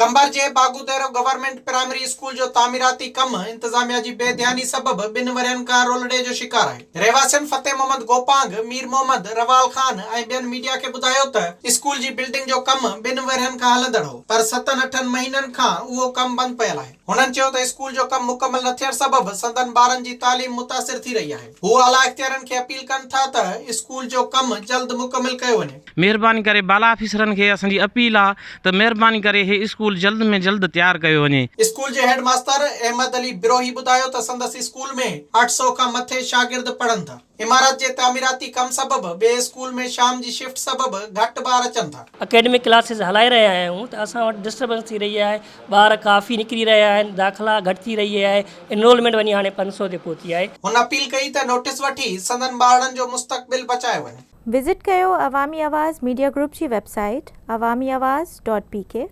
قمبر جي Bagodero government primary school جو تعميراتي ڪم انتظاميا جي بي ڌياني سبب ٻن ورهين کان رولڙي جو شڪار آهي. رهواسين فتح محمد گوپانگ، مير محمد، روال خان ۽ ٻين ميڊيا کي ٻڌايو ته اسڪول جي بلڊنگ جو ڪم ٻن ورهين کان هلندڙ هو پر ستن اٺن مهينن کان اهو ڪم بند پيل آهي. هنن چيو ته اسڪول جو ڪم مڪمل نه ٿيڻ سبب سندن ٻارن جي تعليم متاثر ٿي رهي آهي. هو اعليٰ اختيارين کي اپيل ڪن ٿا ته اسڪول جو ڪم جلد مڪمل ڪيو وڃي. مهرباني ڪري بالا آفيسرن کي اسان جي اپيل آ ته مهرباني ڪري هي اسڪول جلد ۾ جلد تيار ڪيو وڃي. اسڪول جي هيڊ ماستر احمد علي بروهي ٻڌايو ته سندس اسڪول ۾ 800 کان مٿي شاگرد پڙهن ٿا. عمارت جي تعميراتي ڪم سبب ٻئي اسڪول ۾ شام جي شفٽ سبب گهٽ ٻار اچن ٿا. اڪيڊمڪ ڪلاسز هلائي رهيا آهيون ته اسان وٽ ڊسٽربنس ٿي رهي آهي، ٻار ڪافي نڪري رهيا آهن، داخلا گهٽ ٿي رهي آهي، انرولمينٽ وڃي هاڻي 500 تي پهتي آهي. هن اپيل ڪئي ته نوٽيس وٺي سندن ٻارڙن جو مستقبل بچايو وڃي. وزٽ ڪيو عوامي آواز ميڊيا گروپ جي website Awami Awaz dot P K.